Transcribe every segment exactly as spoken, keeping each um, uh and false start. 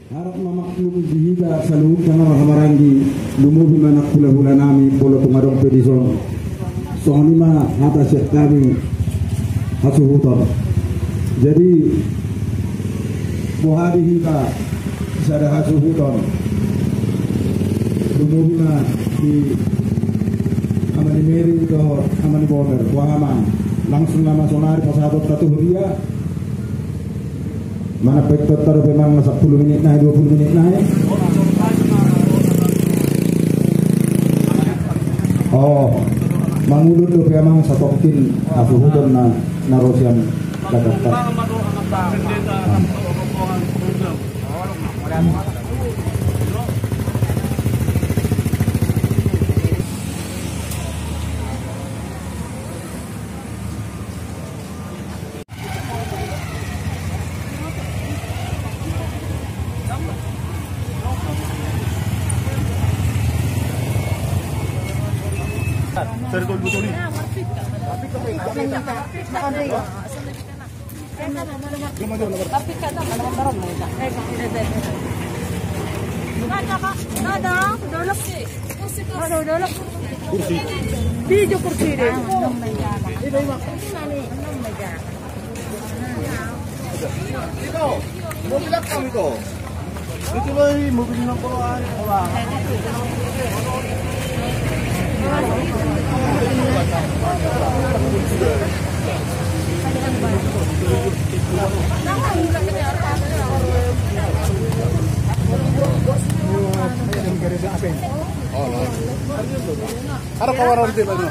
Harap mamaklumi di hita saluhutna ma hamaranggi, lumobi ma nang hulahula nami molo tung adong pe dison. Songon i ma hata sian hami hasuhuton. Jadi boha di hita sada hasuhuton. Lumobi ma di Ama ni Mary dohot Ama ni Boter, boha ma, langsung nama sonari pasahaton ta tu huria. Mana pe tonta dope mang na sappulu minit nai, dua pulu minit nai. Oh, mangulon dope amang satongkin hasuhuton na, na ro sian Jakarta. Tapi kada mana barom na ita. Ada, Kak. Ada, udah lep. Ada, udah lep. Kursi. Di jo kursi deh. Ito, mobil apa itu? Itu lagi mobil nang koloan, koloan. Ada kawaran di mana?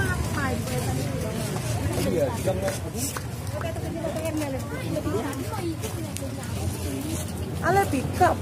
Ala pickup.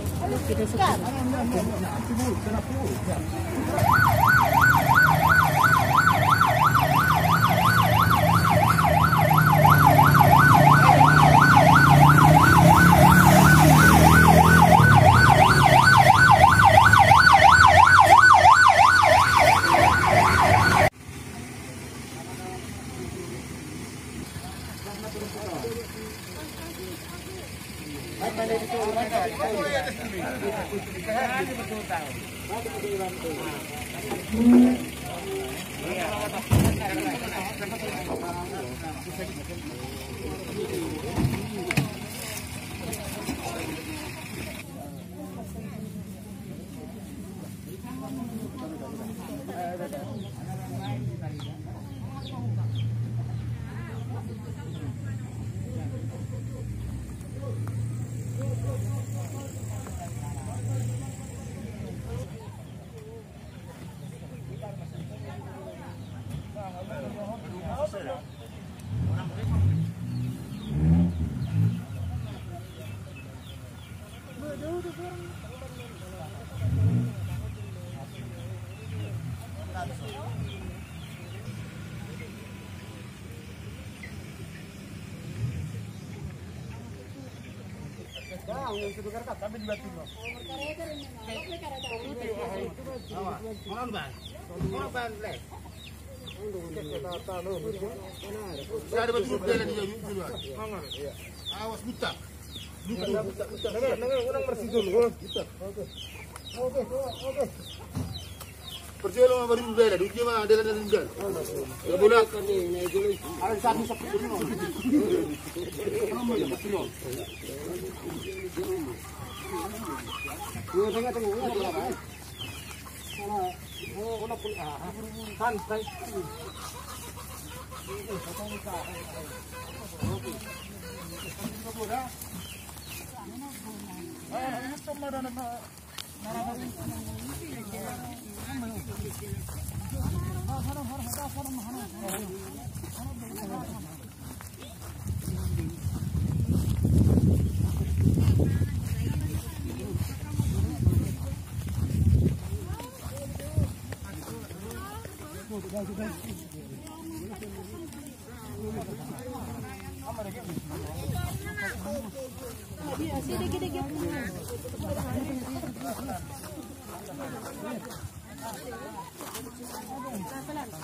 Awas butak. Butak, butak, butak. Nang, nang, nang, nang, marsidul. Butak. Oke. Oke, oke. Percaya lo sama Bari Bela, duitnya mah ada, ada, ada. Ya, bola. Ada satu, satu. Tengah, tengah, tengah. Santai.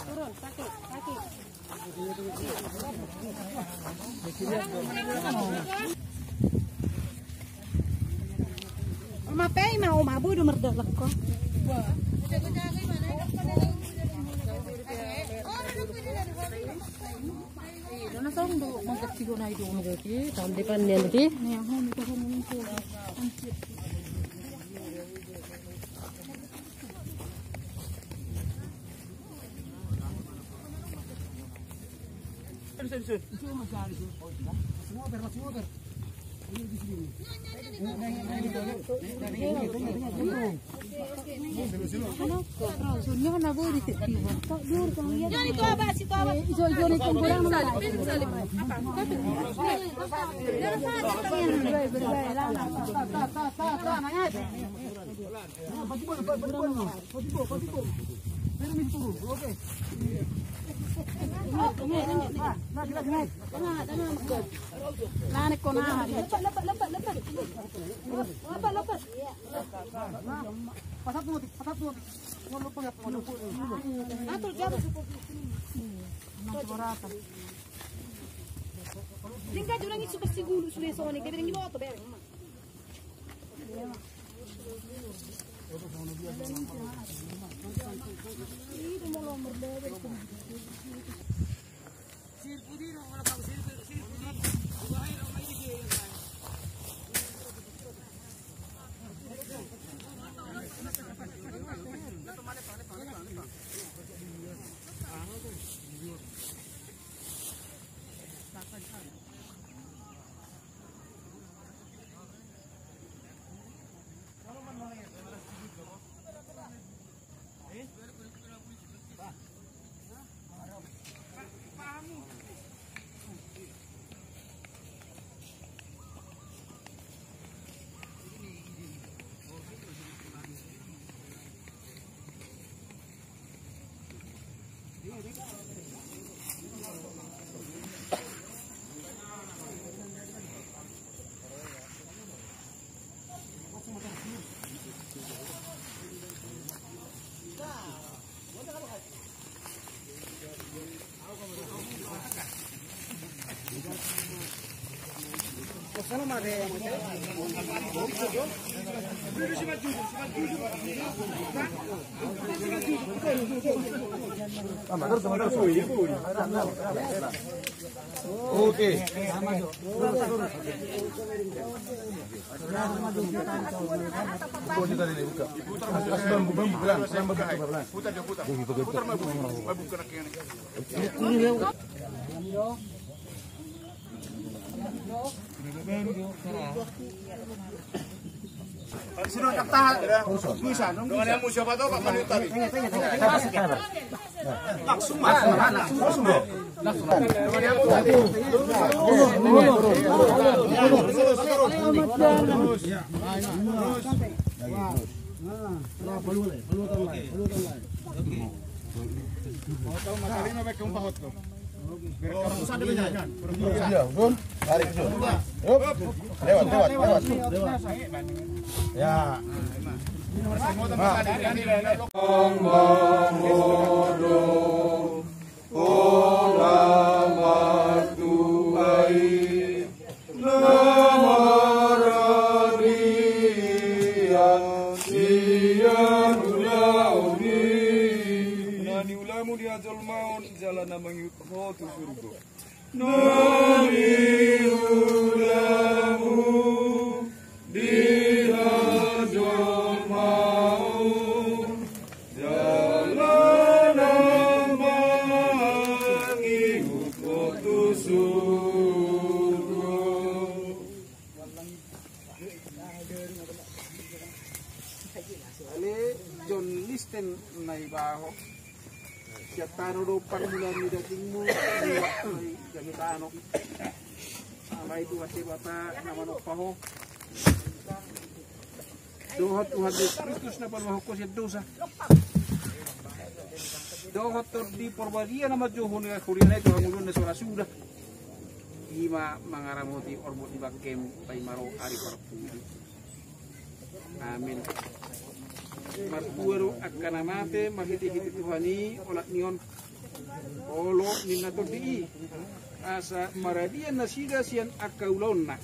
Turun, sakit, sakit. Rumah Bodo mardalak ko. Tahun depan ni nanti. Tinggal julang itu pasti gulu sudah soalnya kita bilang gimana tuh bereng. Oke. Buka, buka. Kasih bambu, bambu, pelan, pelan, bambu, pelan. Putar dia, putar. Putar, putar, bambu kena kena. Langsung masuk, langsung masuk. Iya, Gun. Tarik, Gun. Yup. Lewat, lewat, lewat. Ya. Nah. Na maradian sian ulaon i. Na niulamu di hajolmaon jala na mangihut ho tu surgo. Na niulamu di hajolmaon jala na mangihut ho tu surgo. Ale John Listen Naibaho. Sian tano do parmulaan ni dagingmu, gabe tano. Alai Tuhan Debata na manompa ho. Dohot Tuhan Jesus Kristus na paluahon ho sian dosa. Dohot Tondi Porbadia na manjou ho na huriana i tu hangoluan na so ra suda. I ma mangaramoti orbot ni bangkem paima ro ari parpudi. Amin. Martua do angka na mate marhitehite Tuhan i olat ni on. Olo ninna Tondi i asa maradian nasida sian angka ulaonna.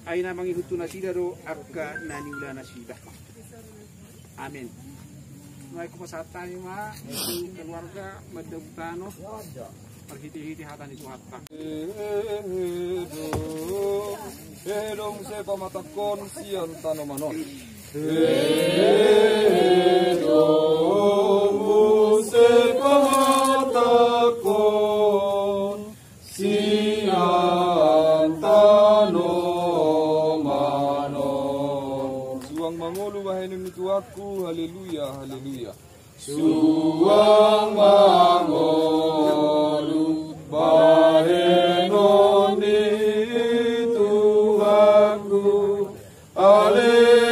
Ai na mangihuthon nasida do angka na niula nasida. Amin. Nuaeng hupasahat hami ma tu keluarga Mandang Tano marhitehite hata ni Tuhanta. Hehe do muse pamatangkon sian tanoman on. Hehe do muse pamatangkon sian tanoman on. Suang mangolu bahenon ni Tuhanku, haleluya, haleluya. Suang mangolu bahenon ni Tuhanku, haleluya,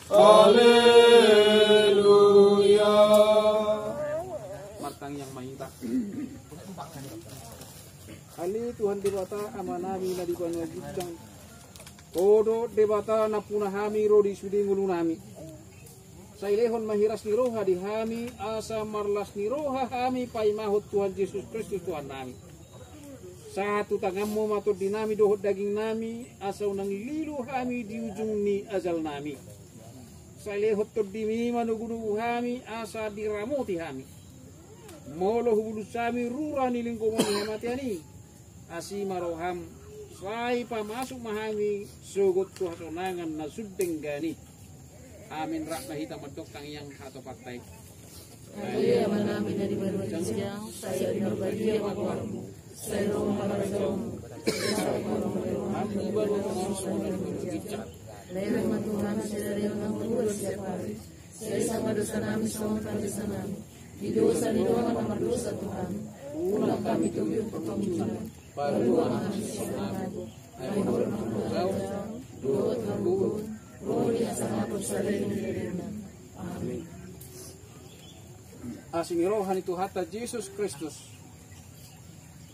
haleluya. Martangiang ma hita. Ale Tuhan Debata, Amanami na di banua ginjang, Ho do Debata nampuna hami ro di sude ngolunami. Sai lehon ma hiras ni roha di hami, asa marlas ni roha hami paimahon Tuhan Jesus Kristus Tuhannami. Sahat tu tanganmu ma tondinami dohot dagingnami, asa unang lilu hami di ujung ni ajalnami. Sai lehon tondimi manogunogu hami, asa diramoti hami. Molo hubulus hami rura ni linggoman ni hamatean i, asi ma roham, sai pamasuk ma hami sogot tu hasonangan na sun denggan i. Amin. Rap ma hita mandok tangiang hatopanta i. Ale Amanami na di banua ginjang, sai marbadia ma goarmu, sai ro ma harajaonmu, sai saut ma rohanami di banua tonga on songon na di banua ginjang. Lehon ma tu hami sadari on haramuan siapari. Sesa ma dosanami songon panesanami di dosa ni dongan na mardosa tu hami. Unang hami togihon tu pangunjunan. Palua ma hami sian pangago. Ai Ho do nampuna harajaon dohot hagogoon dohot hasahaton saleleng ni lelengna. Amin. Asi ni roha ni Tuhanta Jesus Kristus,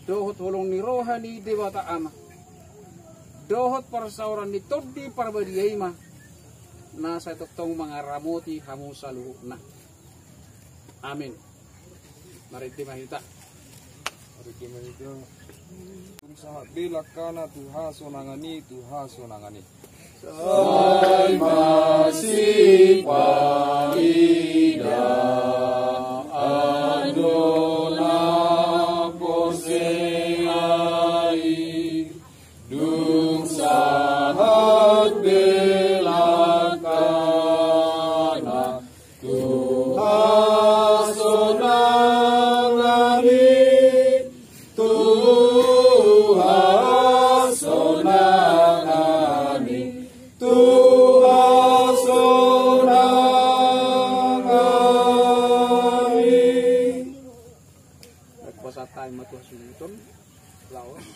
dohot holong ni roha ni Debata Ama, dohot parsaoran ni Tondi Parbadia i ma na sai tongtong mangaramoti hamu saluhutna. Amin. Marende ma hita. Marende ma hita. Tung sahat be langkana tu hasonangan i, tu hasonangan i. Sai masipaidaan do na porsea i, dung sahat be langkana tu hasonangan i, tu hasonangan i, tu hasonangan i. Hupasahat hami ma tu hasuhuton. Laos.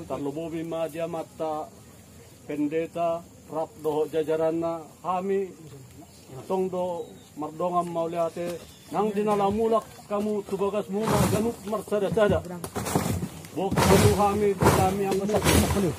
Tarlumobi ma di amanta pendeta rap dohot jajaranna, hami tong do mardongan mauliate. Nang di na laho mulak hamu tu bagasmuna ganup marsadasada. Boan hamu hami di hami anggo sahali.